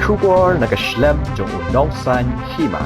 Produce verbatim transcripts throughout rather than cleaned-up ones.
Khubor na ka shlem jong u nongsaiñ hima.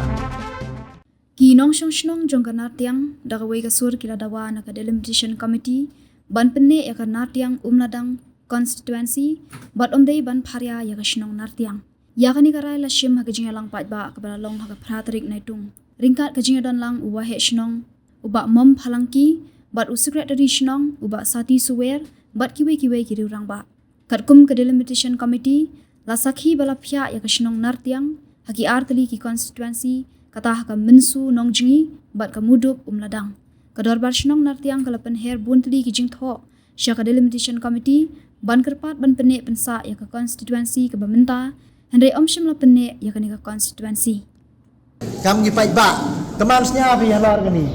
Ki nongshong shnong jong ka Nartiang da kawei ka sur ki la dawa na ka Delimitation Committee ban pynneh ïa ka Nartiang Umladang Constituency bad ym dei ban pharia ïa ka shnong Nartiang. Ïa kane ka rai la shim ha ka jingïalang paidbah kaba la long ha ka phra tarik Naitung ryngkat ka jingïadon lang u Waheh Shnong u Bah Mom Phalangki bad u Secretary Shnong u Bah Sati Suwer bad kiwei kiwei ki riew rangbah. Katkum ka Delimitation Committee la sakhi ba la phiah ïa ka shnong Nartiang ha ki ar tylli ki constituency, kata ha ka Mynsu Nongjngi bad ka Mudup Umladang. Ka Dorbar Shnong Nartiang ka la pynher bun tylli ki jingthoh sha ka Delimitation Committee ban kyrpad ban pynneh pynsah ïa ka constituency kaba mynta, hynrei ym shym la pynneh ïa kane ka constituency. Kam ki paidbah, tymmen sñiaw phi halor kani.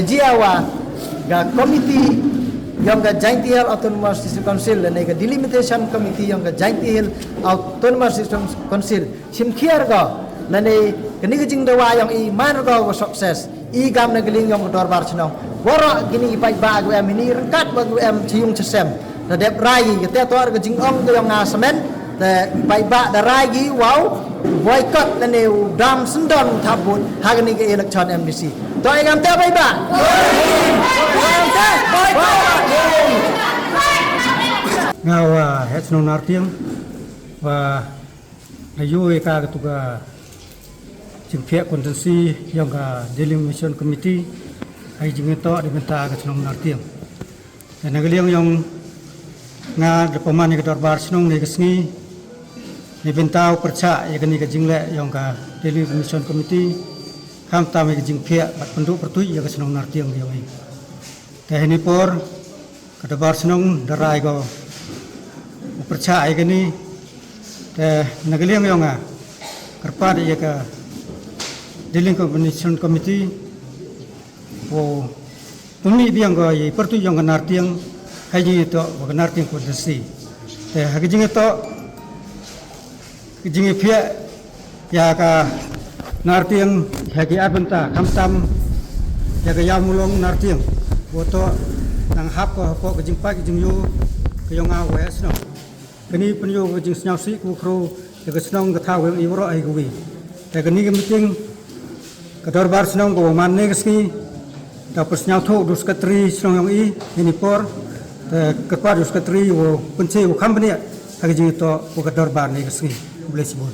Jia wa ka committee yong ka Jaintia Hills Autonomous District Council lane ka delimitation committee yong ka Jaintia Hills Autonomous District Council shim khiar ko lane kani ka jingdawa yong i man ko wa success. I kam na ka liang yong ka dorbar chnong, waroh kini ki paidbah ki em ini ryngkat wa ki em cha yung cha sem. Da dep rai ki, kata toh ka jingong ka yong nga semen. Te paidbah da rai ki, wow, boycott lane u dam syndon u thap vote ha kani ka election M D C. To i kam te paidbah. Nga wa heh chnong Nartiang wa la ïoh ïa ka katu ka jingphiah constituency yong ka Delimitation Committee ha i jingïatoh da bynta ka chnong Nartiang. Te na ka liang yong nga da pynman ïa ka dorbar chnong ne ka sngi ne bynta u pyrchah ïa kani ka jingleh yong ka Delimitation Committee khamtam ïa ka jingphiah bad pynduh pyrtuid ïa ka chnong Nartiang yong i. Te hini por ka dorbar chnong da rai ko u pyrchah ïa kani. Te na ka liang yong nga kyrpad ïa ka Delimitation Committee wow pynmih biang ko ïa i pyrtuid yong ka Nartiang ha i jingïatoh wa ka Nartiang constituency. Te ha ka jingïatoh ka jingïaphiah ïa ka Nartiang ha ki ar bynta khamtam ïa ka Ïawmawlong Nartiang wa toh nang hap ko hapoh ka jingpait ka jingïoh ka yong nga wa heh chnong. Kani pynïoh ka jingsñiawsih ka u khro ïa ka chnong ka thaw yong i waroh hi ka wi. Te kani ka meeting ka dorbar chnong ka wa man ne ka sngi da pynsñiawthuh da u secretary chnong yong i hini por. Te kyrpad da u secretary wa pynche wa kham bniah ha ka jingïatoh wa ka dorbar ne ka sngi. Khublei shibun.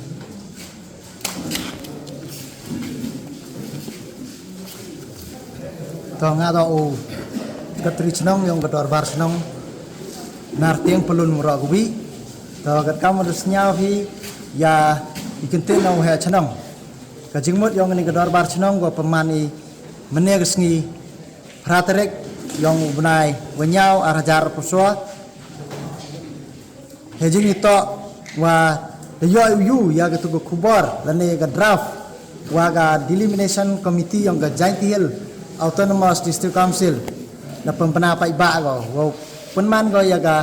To nga da u secretary chnong yong ka dorbar chnong Nartiang Pyllun Mrok Wi. To katkam da sñiaw hi ïa i kyntien u heh chnong. Ka jingmut yong kani ka dorbar chnong ko pynman i mynne ka sngi phra tarik yong u bnai wa ñiaw ar hajar arphew saw. He jingïatoh wa da ïoh ïa u ïa katu ka khubor lane ka draft wa ka delimitation committee yong ka Jaintia Hills Autonomous District Council da pynbna paidbah ko wa pynman ko ïa ka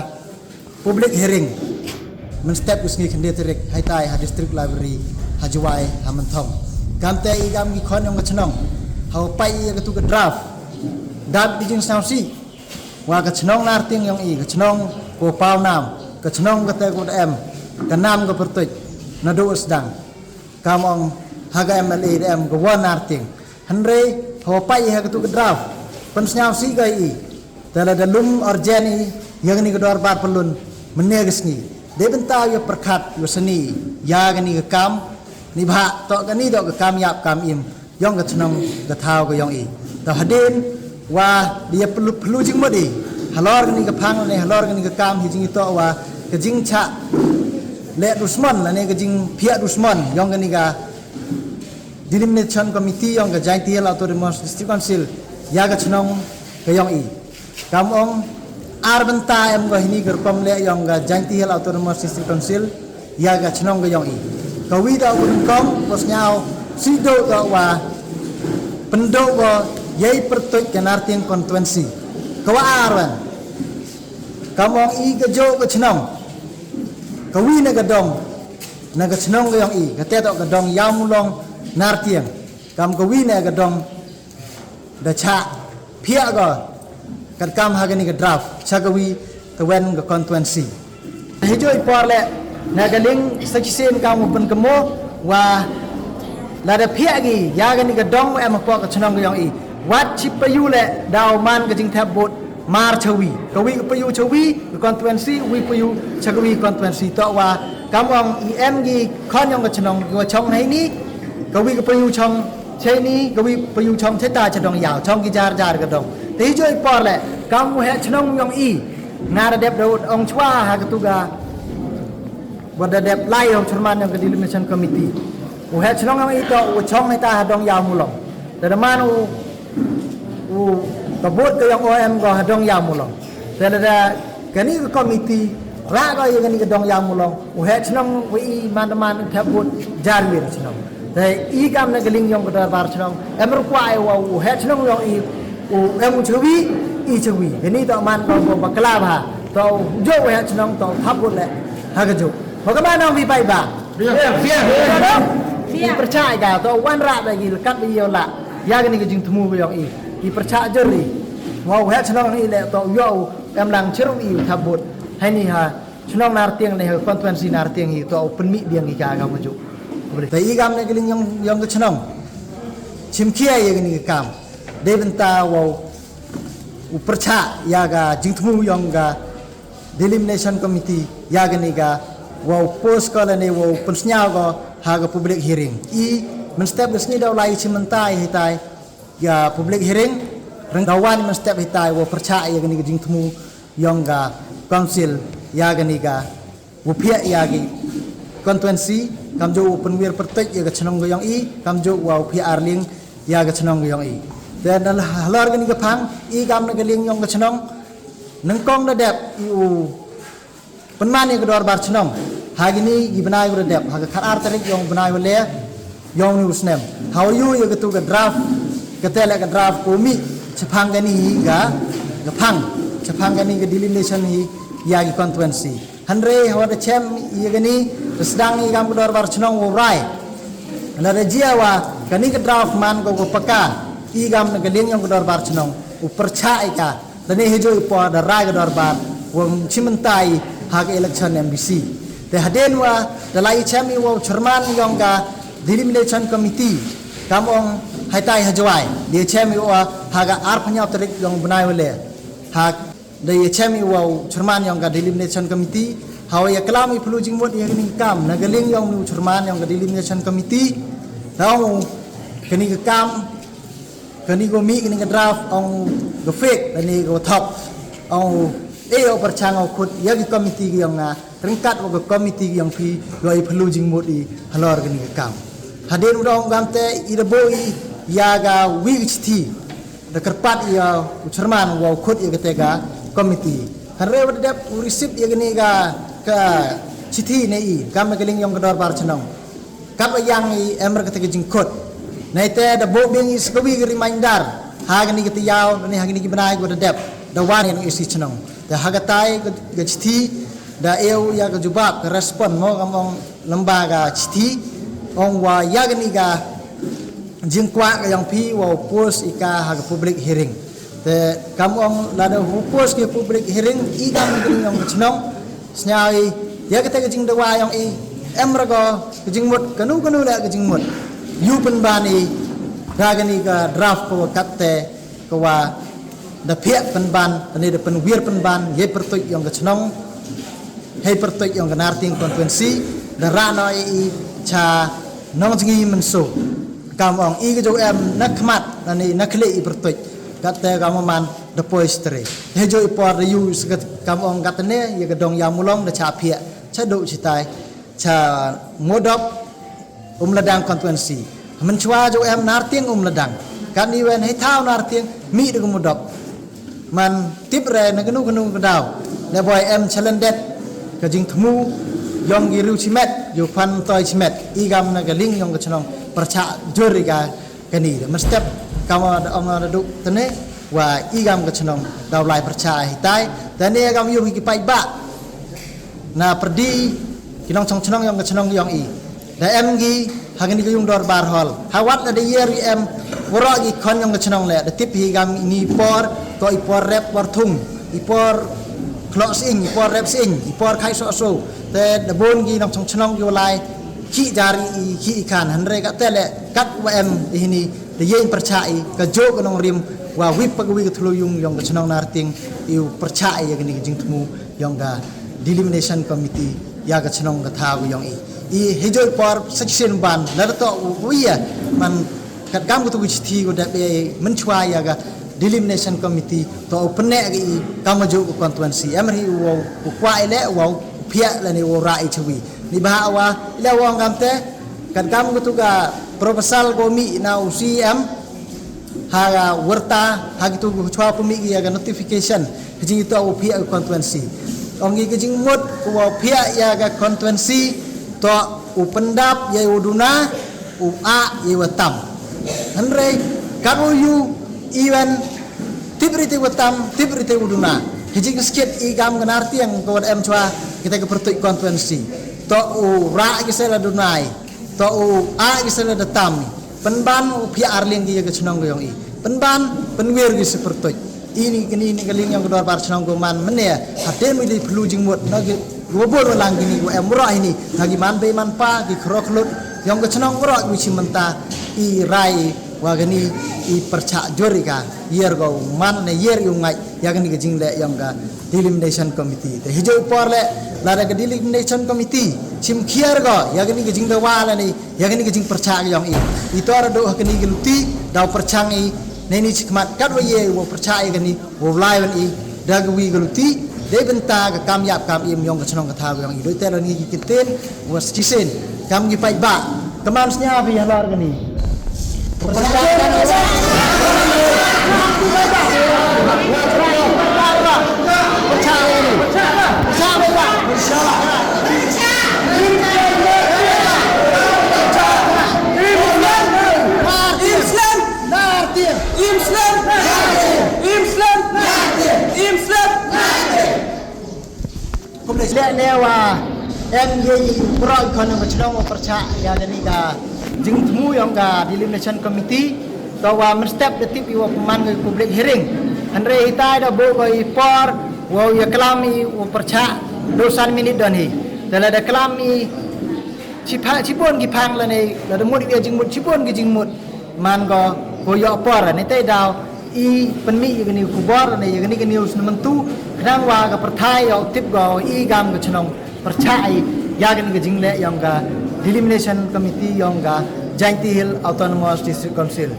public hearing mynstep ka sngi khyndai tarik haitai ha district library ha Jowai ha Mynthong. Kamte i kam ki khon yong ka chnong ha u pait ïa katu ka draft dap ki jingsñiawsih wa ka chnong Nartiang yong i ka chnong ko paw nam, ka chnong kate ko da em ka nam ka pyrtuid naduh sdang. Kam ong ha ka M L A da em ka wa Nartiang. Hynrei ha wa pait ha katu ka draft pynsñiawsih ka i te la da lum urgent i ïa kani ka dorbar Pyllun mynne ka sngi. Dei bynta ïa pyrkhat ïa sani ïa kani ka kam ni bha toh kani toh ka kam ïap kam im yong ka chnong ka thaw ka yong i. Ta hadien wa da ïa pynlut pynlut jingmut i halor kani ka phang ne halor kani ka kam hi jingïatoh wa ka jingchah leh dusmon lane ka jingphiah dusmon yong kani ka delimitation committee yong ka Jaintia Hills Autonomous District Council ïa ka chnong ka yong i. Kam ong ar bynta em ko hini ka rukom leh yong ka Jaintia Hills Autonomous District Council ïa ka chnong ka yong i. Ka wi da u rukom ko sñiaw si do ka wa pynduh ko Yei pyrtuit ka Nartiang constituency. Ka wa ar wan. Kam ong i ka jooh ka chnong. Ka wi na ka dong. Na ka chnong ka yong i. Ka te to ka dong Ïawmulong Nartiang. Kam ka wi na ka dong. Da cha. Phia ka. Kat kam ha ka ni ka draft. Cha ka wi ta wen ka constituency. Hijoi por le na ka ling sa chi sen ka mu pun ka mo wa la da phia gi ya ka ni ka dong em ko ka chnong ka yong i. Wat chi payu le daw man ka jing thep bot mar chawi. Ka wi ka payu chawi ka constituency wi payu cha ka wi constituency to wa kam ong i em gi khon yong ka chnong ki wa chong hai ni ka wi ka payu chong chai ni ka wi payu chong chai ta cha dong yaw chong ki jar jar ka dong. Te hijoi por le kam u he chnong yong i. Nga da dep da ong chwa ha ka tu ga. Wat da dep lai ong chairman ong ka delimitation committee. U he chnong ong i to u chong ni ta ha dong Ïawmulong. Da da man u u ka bot ka yong o em go ha dong Ïawmulong. Te da da kani ka committee ra go ya kani ka dong Ïawmulong. U he chnong u i man da man thep bot jar wir chnong. Te i kam na ka ling yong ka darbar chnong. Em ru kwa e wa u he chnong yong i u em u chawi i chawi. Kani to man ko ko bakla ba to u jo u he chnong to thap bot le ha ka jo. Ko ka man ong bi bai ba. Bia. Bia. Bia. I percaya ka to wan ra ba gi lekat bi yo la. Ya kani ka jingthmu ba yong i. I percaya jeri. Wa u he chnong i le to yo u em lang cheru i thap bot. Hai ni ha. Chnong Nartiang ne ha constituency Nartiang hi to u pynmih biang hi ka ka mujuk. Te i kam ne ka ling yong yong ka chnong. Chim kia ya ka ni ka kam. Dei bynta wa u percha ya ka jingthmu yong ka delimitation committee ya ka ni ka wa u post ko la ne wa u pynsnyaw ko ha ka public hearing. I mynstep ka sngi daw lai chim mynta i hitai ya public hearing. Reng dawan mynstep hitai wa percha ya ka ni ka jingthmu yong ka council ya ka ni ka u phia ya ki constituency kam jo u pynwir pyrtuit ya ka chnong ka yong i kam jo wa u phia arling ya ka chnong ka yong i. Te na halor ka ni ka phang i kam na ka ling yong ka chnong nangkong da dep i u pynman ya ka dorbar chnong ha ki ni ki bnai u da dep ha ka khat ar tarik yong bnai u le yong ni u snem. Hau yu ya ka tu ka draft ka te le ka draft ko mi chaphang ka ni ka ka phang chaphang ka ni ka delimitation hi ya ki constituency. Hanre hawa da chem ya ka ni da sdang i kam ka dorbar chnong u rai. La da jia wa ka ni ka draft man ko ko paka i kam na ka ling yong ka dorbar chnong u percha i ka. Da ne hijoi po da rai ka dorbar wa chim myntai ha ka election M B C. Te haden wa da lai chem i wa chairman yong ka delimitation committee kam ong haitai ha Jowai. Dia chem i wa ha ka ar panyau tarik yong bnai wale ha da ya chem i wa chairman yong ka delimitation committee. Hawa ya klam i pelu jingmut ya ni kam na ka ling yong ni chairman yong ka delimitation committee. Da ong ka ni ka kam ka ni ko mi ka ni ka draft ong ka fake da ni ko thok ong e o perchang o khut ya ki committee ki yong nga rengkat wa ka committee ki yong phi yo i pelu jingmut i halor ka ni ka kam. Haden u da ong kam te i da bo i ya ka wi ka chithi da kyrpat ya u chairman wa u khut ya ka te ka committee. Hanre wa da dep u receipt ya ka ni ka ka chithi ne i kam na ka ling yong ka dorbar chnong. Kap yang i em ra kata ka jingkut. Nai te da bo bing i sekawi ka reminder ha ka ni ka tiaw ni ha ka ni ki bnai ko da dep da wan i nang isi chnong. Te ha ka tai ka chithi da eu ya ka jubab ka respond mo kam ong lamba ka chithi ong wa ya ka ni ka jingkwah ka yang phi wa post i ka ha ka public hearing. Te kam ong la da hu post ki public hearing i kam ni yong ka chnong. Sñiaw i ya kata ka jingdawa yong i em ra ko ka jingmut kanu kanu la ka jingmut. Yu pynban i da ka ni ka draft ko kat te ko wa da phiah pynban da ni da pynwir pynban ye pyrtuit yong ka chnong. Hei pyrtuit yong ka Narting constituency da ra no i cha nong jngi mynsu. Kam ong i ka jo em na khmat da ni na khle i pyrtuit kat te kam man da poi stre. He jo i por da yu skat kam ong kat ne ya ka dong ya mulong da cha phiah cha do chitai cha ngodop um ladang constituency. Mynchwa jo em Narting um ladang kat ni wen he thau Narting mi da ka mudop. Man tip re na kanu kanu ka daw le boi em chalendet ka jingthmu yong ki riu chimet yo phan toi chimet i gam na ka ling yong ka chnong percha jor i ka kani da mestep Kama da ong da duk tene wa i gam ka chnong daw lai pyrchah hitai. Tene gam ïoh ki paidbah na pyrdi ki nongchong chnong yong ka chnong yong i. Da em gi ha kani ka yung dorbar hall. Ha wat la da yer i em waroh ki khon yong ka chnong le da tip hi gam ini por to i por rep por thung i por khlok sing i por rep sing i por khai so so. Te da bon ki nongchong chnong ki walai ki jari i ki i kan hanre ka te le kat wa em i hini da yen pyrchah i ka jo ka nongrim wa wip pa ka wi ka thlu yung yong ka chnong Narting i u pyrchah i ya kani ka jingthmu yong ka delimitation committee ya ka chnong ka thaw yong i. I hijoi por section ban la to u ya man kat gam ka tu ka chithi ko da be menchwa ya ka delimitation committee to u pene ka i kam ju ka constituency em ri u u kwa ile u pia la ni u ra i chwi ni ba wa ile u ngam te kat gam ka tu ka proposal ko mi na u C M ha ga warta ha ki tu chwa pu mi ya ga notification ha jing to u pia constituency ong ki jing mut ko pia ya ga constituency to u pendap ya u duna u a ya u tam. Hanre ka u yu iwan tip rite u tam tip rite u duna ha jing skit i gam ga Narting ko em chwa kita ka pertuit constituency to u ra ki sela dunai to u a ki sela da tam. Penban u pia arling ki ya ka chnong ga yong i penban penwir ki sepertuit ini kini ni ka ling yong ka dorbar chnong ko man mene ha tem i di perlu jingmut na ki wa bol wa lang kini wa em roh ini ha ki man bei man pa ki khrok lut yong ka chnong roh ki chi menta i rai wa kini i perchak jor i ka yer ko man ne yer yung ngai ya kini ka jingle yong ka delimitation committee te hijau por le la da ka delimitation committee chim khiar ko ya kini ka jingdawa la ni ya kini ka jingperchak yong i i tor do ha kini ka luti daw perchang i ne ni chikmat kat wa ye wa perchak i kini wa lai wan i da ka wi ka luti dei benta ka kam yap kam im yong ka chnong ka thaw yong i doi te la ni ki kiten wa sisen kam ki paidbah kamam snya bi halor kini. Leh ne wa em ye i proi khon ka chnong wa perchak ya kani ka jingthmu yong ka delimitation committee to wa mynstep da tip i wa pynman ka public hearing. Hynrei hitai da bo ko i por wa ya klam i wa perchak do san minit don hi. Da la da klam i chi pha chi bon ki phang la ne la da mut i ya jingmut chi bon ki jingmut. Man ko ko yo por ne te daw i pynmih ya kani khubor ne ya kani ka news ne mentu khnang wa ka pyrthai yo tip ko i gam ka chnong perchak i ya kani ka jingleh yong ka delimitation committee yong ka Jaintia Hills Autonomous District Council.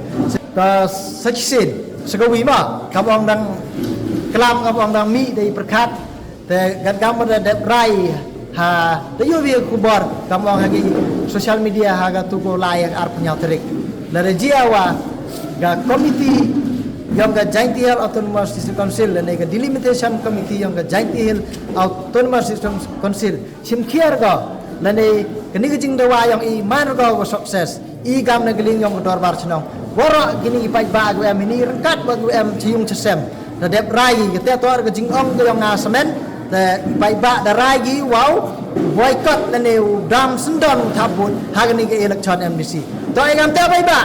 Ka section sekawi ma kam ong dang klam kam ong dang mi dei perkhat te gat gam da dep rai ha te yu wi khubor kam ong ha ki social media ha ka tu ko lai ar pnyaw tarik la da jia wa ka committee yong ka Jaintia Hills Autonomous District Council la ne ka delimitation committee yong ka Jaintia Hills Autonomous District Council chim khiar ko la ne kani ka jingdawa yong i man ko ko success i gam na ka ling yong ka dorbar chnong wara kini i paidbah ko em ini rengkat ba ko em chiyung chasem na dep rai ka te tor ka jingong ka yong nga semen te paidbah da rai ki wow boycott la ne u dam sendon u thapbut ha kani ka election M D C to i gam te paidbah